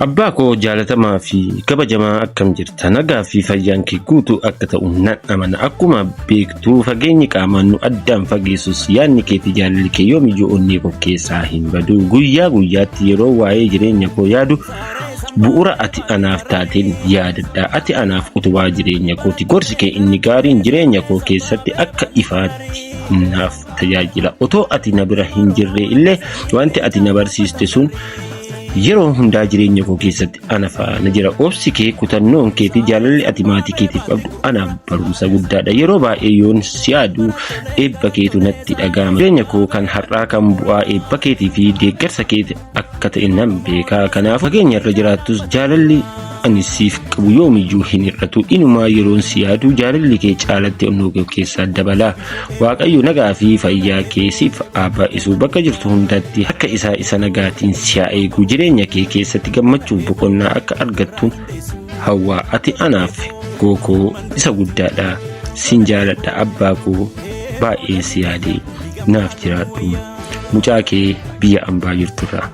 Abbaa koo jaalatamaa fi kabajamaa akkam jirta? Nagaa fi fayyaan kee guutuu akka ta'u nan amana. Akkuma beektu fageenyi qaamaan nu addaan fageessus yaadni kee fi jaalalli kee yoomiyyuu onnee koo keessaa hin badu. Guyyaa guyyaatti yeroo waa'ee jireenya koo yaadu bu'uura ati anaaf taateen yaadadha. Ati anaaf utubaa jireenya kooti. Gorsi kee inni gaariin jireenya koo keessatti akka ifaatti naaf tajaajila. Otoo ati na bira hin jirre illee wanti ati na barsiiste sun yeroo hundaa jireenya koo keessatti ana faana jira. Obsi kee, kutannoon kee fi jaalalli ati maatii keetiif qabdu anaaf barumsa guddaadha. Yeroo baay'ee yoon si yaadu eebba keetu natti dhaga'ama. Jireenya koo kan har'aa kan bu'aa eebba keetii fi deeggarsa keeti akka ta'e nan beeka. Kanaaf fageenya irra jiraattus jaalalli ani siif qabu yoomiyyuu hin hir'atu. Inumaa yeroon si yaadu jaalalli kee caalatti onnee koo keessaa dabala. Waaqayyo nagaa fi fayyaa kee siif haa baay'isu. Bakka jirtu hundatti harka isaa isa nagaatiin si haa eegu. Jireenya kee keessatti gammachuuf boqonnaa akka argattu hawwaa. Ati anaaf gookoo isa guddaadha. Sin jaaladha abbaa koo baay'ee si yaade naaf jiraadhu. Mucaa kee biyya ambaa jirturraa.